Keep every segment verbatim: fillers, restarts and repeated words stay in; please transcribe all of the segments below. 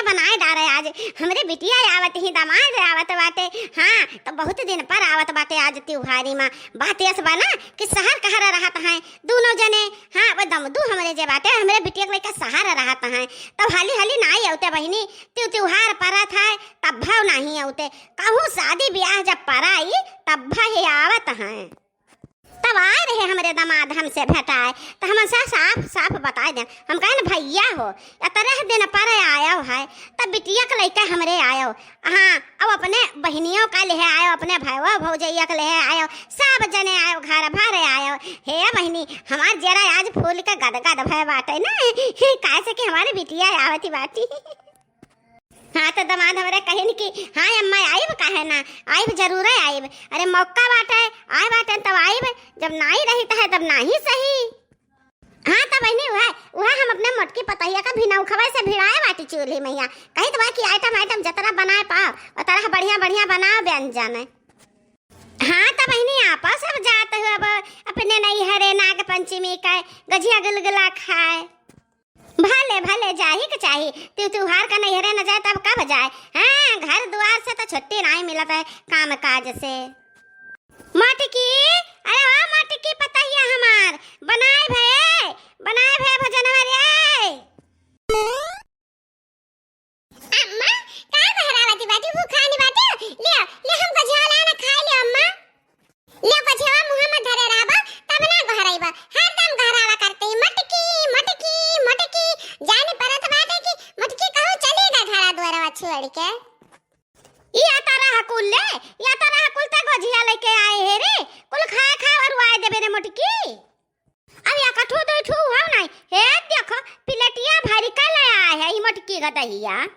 बनाए डारे आज, हमरे बिटिया आवत ही, दामाद आवत बाटे। हाँ, तो बहुत दिन पर आवत बाटे आज त्योहारी मा। बात यस बा ना कि शहर कहर रहत हैं दूनों जने। हाँ, वो दमदू हमरे जे बाटे, हमरे बिटिया के लइका शहर रहत हैं, तब हाली हाली नाई अउते बहिनी, त्यू त्योहार परत है, तब भाव नाहीं अउते। कहूँ शादी ब्याह जब पराई, तब भाई आवत हैं। तब आए रहे हमरे दामाद हमसे भेटाए, त हम सा-, साफ साफ बताए देन। हम कहन, "भइया हो, एतरे दिन पर आयो है, तब बिटिया के लइका हमरे आयो, हाँ, अब अपने बहिनियों का लेहे आयो, अपने भाइयों भौजैया के लेहे आयो, सब जने आयो, घर भर आयो। हे बहिनी, हमार जेरा आज फूल के गदगद भय बाटे ना, काहे से कि हमारी बिटिया आवती बाटी।" हाँ, तो दामाद हमरे कहिन कि, "हाँ अम्मा, आइब, काहे ना, आइब, जरूरे आइब। अरे मौका बाटे, आए बाटे तब आइब, जब नाई रही त है तब नाही सही।" हाँ, तब बहिनी उहे, उहे हम अपने मोटकी पतहिया का भिनौखवे से भिड़ाए बाटी चूल्ही मैया। कही तो बा कि आइटम, आइटम जतरा बनाए पाओ, ओतरा बढ़िया, बढ़िया बनाओ व्यंजन। हाँ, तब बहिनी आपस अब जात हो, अब अपने नैहरे नाग पंचमी का गझिया गुलगुला खाए। भले, भले, जाही के चाही। त्यू त्योहार का नैहरे न जाए, तब कब जाए? हाँ, घर दुआर से तो छुट्टी नाई मिलत है, काम काज से। मोटकी, अरे ओ मोटकी पतहिया हमार, बनाए भए, बनाए भए भोजनवा रे। अम्मा, का बहरावती बाटी, भूखानी बाटी? लियो, ले हम गझिया लाना खाए लियो अम्मा। ले गझिया मुँह में धरे रहबा, तब ना गहराइबा, हरदम गहरावा करते ही, "मोटकी, मोटकी, मोटकी।" जाने परत बाटे कि मोटकी कहूँ चली ना घरा दुआरवा छोड़ के। ई आता रहा कुल ले, ई आता रहा कुल ते गझिया लेके आए हे रे, कुल खाए खाए और आए देबे रे मोटकी। अब या कठू दो ठू हो नहीं। हे देखो, प्लेटिया भरी का ले आए है ई मोटकी गदहिया।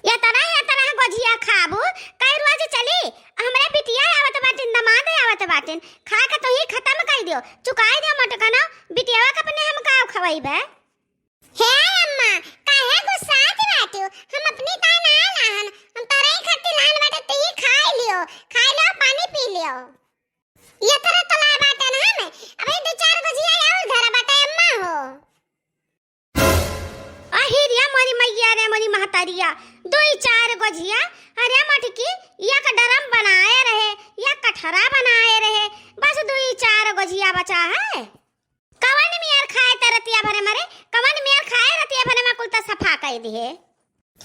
या तरह, या तरह गझिया खाबू, कई रोज चली। हमरे बिटिया आवत बाटिन, दामाद आवत बाटिन, खा के तो ही खत्म कर दियो, चुकाई दियो मोटकनो, बिटियावा के अपने हम का खवैबे। हे अम्मा, काहे गुस्सात बाटियो? हम अपनी ताई ना लाहन, हम तोरे ही खातिर लाहन बाटे, तू ही खाई लियो, खाई लियो, पानी पी लियो। ये तरह तो ला बाटे ना हमें, अबे दो चार गझिया और धरा बाटे अम्मा हो। अहिरिया मोरी मैया रे मोरी महतरिया, दुई चार गझिया, अरे मटकी, या का डरम बनाए रहे, या कठरा बनाए रहे, बस दुई चार गझिया बचा है। कवन मेर खाए त रतिया भरे मरे, कवन मेर खाए रतिया भरे में कुल त सफा कई दिहे।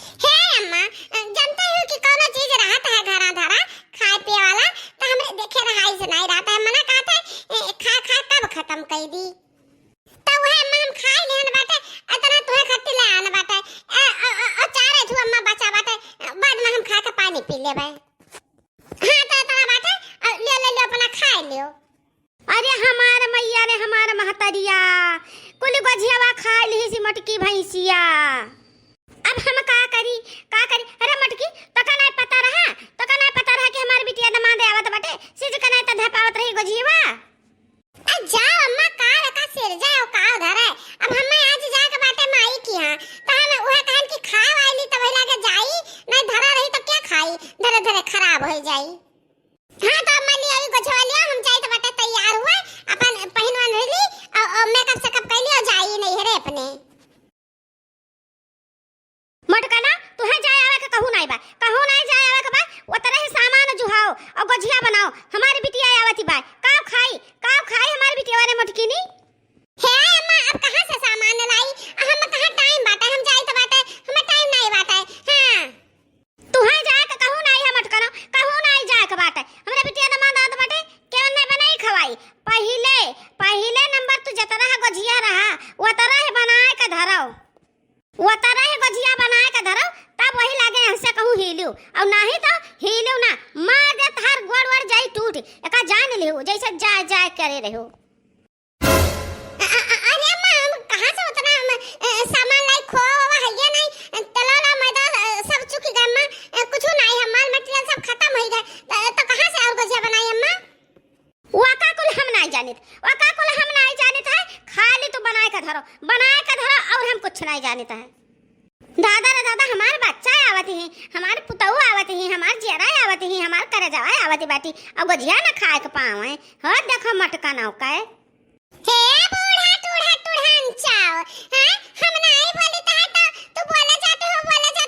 हे अम्मा, जनते हो कि कौनो चीज रहत है घरा धरा खाए पिए वाला, त हमरे देखे रहाई से नहीं रहता है। मना कहत है, ए, खा खा कब खत्म कई दी। त वह अम्मा हम खाए लेहन बाटे, इतना तुहे खट्टी ले आन बाटे। ए, अ, अ, अ, चार ठू अम्मा बचा बाटे, बाद में हम खा के पानी पी लेबे। हाँ, त इतना बाटे, अ, ले, ले, ले, अपना खाए लियो। अरे हमार मैया रे, हमार महतरिया, कुल गझियावा खा लिहिस मटकी भैंसिया। अब हम का करी, का करी? अरे मटकी, तोका नाय पता रहा, तोका नाय पता रहा कि हमार बिटिया दामाद आवत बाटे, सिज के नाय त धपावत रही गझियावा। ए जाओ अम्मा, का रखा सिर जाओ, का उधर है? अब हमें आज जाके बाटे माई की हाँ, त हम उहे कहन कि खाए वाली तब लागे जाई, नहीं धरा रही तो क्या खाई, धरे धरे खराब हो जाई। हाँ, तो अम्मा ले आई गझिया लिया, हम जाइत बाटे तैयार हुए, अपन पहिन वहन ली, और, और मेकअप सेकअप कर लियो, जाई नैहरे अपने। मोटकना, तुहे जाए आवे के कहू नाई बा, कहू नाई जाए आवे के बा, वो तरह ही सामान जुहाओ और गझिया बनाओ, हमारी बिटिया आवती बा, काव खाई, काव खाई हमारी बिटिया वाले मोटकिनी। हे अम्मा, अब कहाँ से सामान लाई? हम कहाँ टाइम बाटे, हम जाइत बाटे, हमें टाइम नाई बाटे। हाँ। तुहे जाए के कहू नाई है मटकनो, कहू नाई जाए के बाटे। हमरे बिटिया दामाद आवत बाटे, केवन नहीं बनाई खवाई। पहिले, पहिले नंबर तू जतरा है गझिया रहा, वो तरह है बनाए के धरो। वो तरह है गझिया बनाए के धरो, तब वही लागे हमसे कहू हिलियो। और नाही तो हिलियो ना, मार दे तहार गोड़ वोड़ जाई टूट, एका जान लियो, जैसे जाए जाए करे रहो। अ-, अ-, अ-, अरे अम्मा, हम कहाँ से उतना हम, अ, सामान लाई? खोवा हइये नहीं, तेल वाला मैदा, अ, सब चुक गए अम्मा, अ, कुछ नहीं है, माल मटेरियल सब खत्म हो गए। त, तो कहाँ से और गुजिया बनाई अम्मा? वाका कुल हम नहीं जानित, वाका कुल हम नहीं जानित है, खाली तू बनाए का धरो, बनाए का धरो और हम कुछ नहीं जानित है। दादा रे दादा, हमार बच्चा आवत ही, हमार पुतऊ आवत ही, हमार जेरा आवत ही, हमार करजवा आवत बाटी, अब गुजिया न खाए के पावे। हो देखो मटका नौका है। हे बूढ़ा टूढ़ा टूढ़न चाव, हैं? हम नहीं बोली तो है तो तू बोले जाते हो, बोले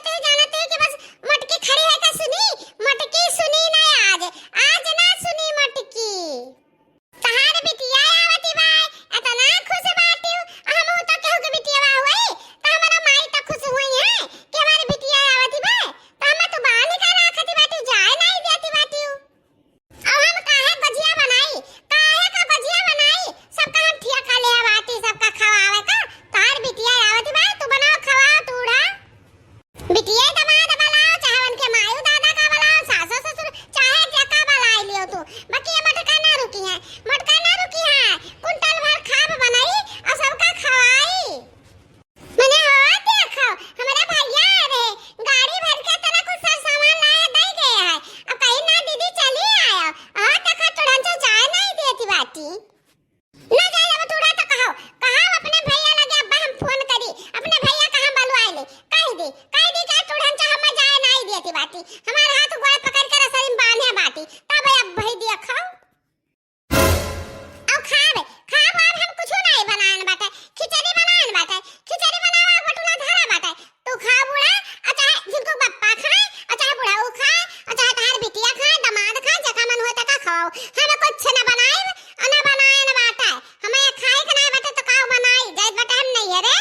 हम कुछ न बनाइब, अउर न बनाए न बाटे। हमें खाए के नाई बाटे तो का बनाई? जाइत बाटे हम नैहरे।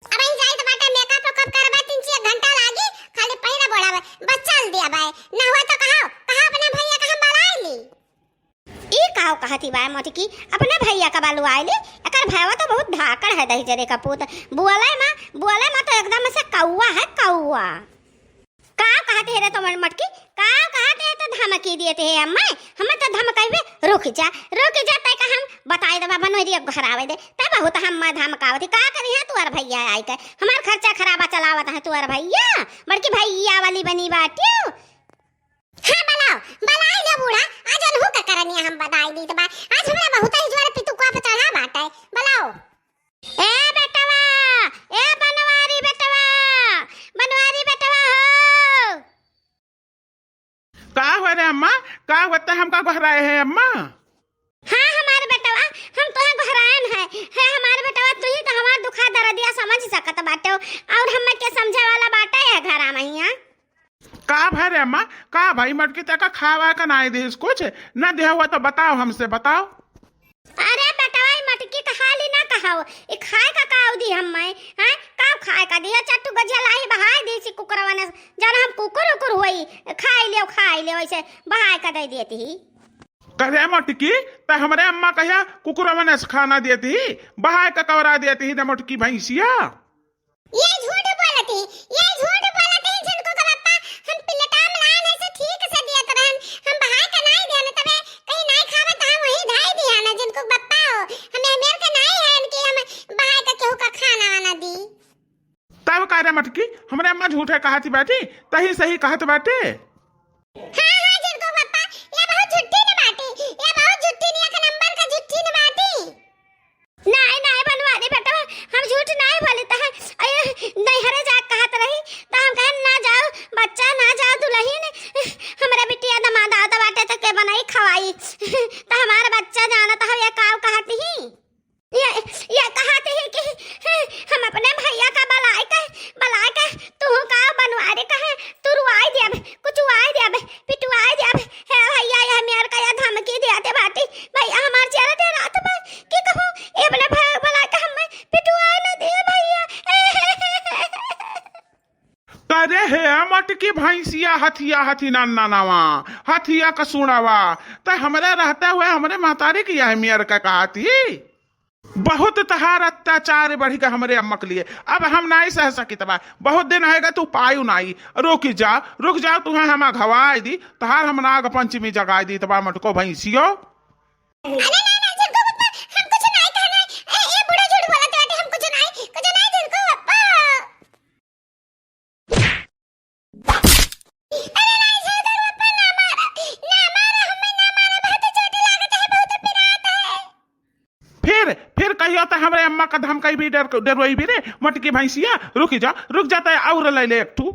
अब ही जाइत बाटे, मेकअप वेकअप करबे, तीन चार घंटा लागी, खाली पहिरे बोलावे, बस चल दिया बाय। न हुआ तो कहो, कहो अपने भैया का हम बुलाए ली। ई काव कहती बाय मोटकी, अपने भैया का बुलवाए ली? एकर भैया तो बहुत धाकड़ है दहिजरे का पूत। बोले मा, बोले मा तो एकदम से कौआ है, कौआ। का कहत है रे तो मोटकी? का कहत है तो धमकी देत है अम्मा? हमें तो धमकाइबे, रुक जा, रुक जा, तै का हम बताए देबा, बनोरी अब घर आवे दे। तै बहुत हम धमकावत ही, का करी है तुअर भैया आई के? हमार खर्चा खराबा चलावत है तुअर भैया, बड़की भैया वाली बनी बाटियो। हाँ, बुलाओ, बुलाए ले बूढ़ा, आज उनहू का करनिया हम बताई दीत बा। आज हमरा बहुत ही जोर पितुकवा पे चढ़ा बाटे, बुलाओ। ए बेटवा, ए बनवारी बेटवा, बनवारी बेटवा हो। का हुआ रे अम्मा? का होता, हमका गोहराए है अम्मा? हाँ हमार बेटवा, हम तोहे गोहरायन है। है हमार बेटवा, तू ही तो हमार दुखा दरदिया समझ सकत बाटे, अउर हमें के समझे वाला बाटे है घरा में हिया। का भा रे अम्मा, का भाई? मटकी तक खावा का नाई देस कुछ? ना देह हुआ तो बताओ, हमसे बताओ। अरे बेटवा, ई मटकी का हाली ना कहाओ, ई खाए का का दी हम मैं, हैं? का खाए का दी? चट्टू गजिया लाई बहाए दी सी कुकुरवा ने, जन हम कुकुर उकुर होई, खाई लियो, खाई लियो, ऐसे बहाए का दे देती ही। करे मटकी, त हमरे अम्मा कहिया कुकुरवा ने खाना देती ही, बहाए का कवरा देती ही, दे मटकी भैंसिया। ये झूठ बोलती, ये झूठ बोलती है जिनको का बप्पा हम प्लेटा में लाए नहीं से ठीक से दियत रहन, हम बहाए के नाई देन, तबे कहीं नाई खावे तो हम वहीं धाई दिया ना जिनको बप्पा हो, हमें मेर के नाई है कि हम बहाए के केहू का खाना वाना दी। तब का रे मटकी, हमरे अम्मा झूठे कहती बाटी, तही सही कहत बाटे। हाँ, हाँ, जिनको बप्पा, ये बहुत झूठी न बाटी, ये बहुत झूठी न, एक नंबर का झूठी न बाटी। नाई, नाई, बनवारी बेटवा, हम झूठ नाई बोली, तह, अये, नैहरे जा कहत रही, त हम कहन, "ना जाओ, बच्चा, ना जाओ, दुलहिन, हमरा बिटिया दमाद आवत बाटे, त के बनाई, खवाई?" त हमार बच्चा जानत हवे, ये काव कहत ही? ये, ये कहत ही कि हम अपने भैया का बलाए के, बलाए के, तू का बनवारी कहे, तुरवाई देब, कुचवाई देब, पिटवाई देब। हे भैया, ये मेर का ये धमकी देते बाटी। भैया, हमार चेहरा दे रात में कि कहूँ, ए अपने भैया बलाए के हमें पिटवाई न दिए भैया। करे हे मटकी भैंसिया, हथिया हथी नन्ना नवा, हथिया का सुड़ावा, त हमरे रहते हुए हमरे महतारी की यह मेर का कहती। बहुत तहार अत्याचार बढ़ गया हमरे अम्मा के लिए, अब हम नाई सह सकित बा। बहुत दिन होएगा तू पायु नाई। रुक जा, रुक जा, तुहे हम अघवाई दी, तहार हम नाग पंचमी जगाई दी, तबा मटको भैंसियो। अरे ना, ना, झिनको बप्पा, हम कुछ नाई कहना है। ए, ए, बूढ़ा झूठ बोलत बाटे, हम कुछ नाई, कुछ नाई झिनको बप्पा। अरे नाई, झिनको बप्पा ना मारा, ना मारा, हमें ना मारा, बहुत चोट लागत है, बहुत पिरात है। फिर, फिर कहियो त हमरे अम्मा का धमकाई भी डर, डरवाई भी रे, मटकी भैंसिया, रुक जा, रुक जा, तै और ले ले एक ठू।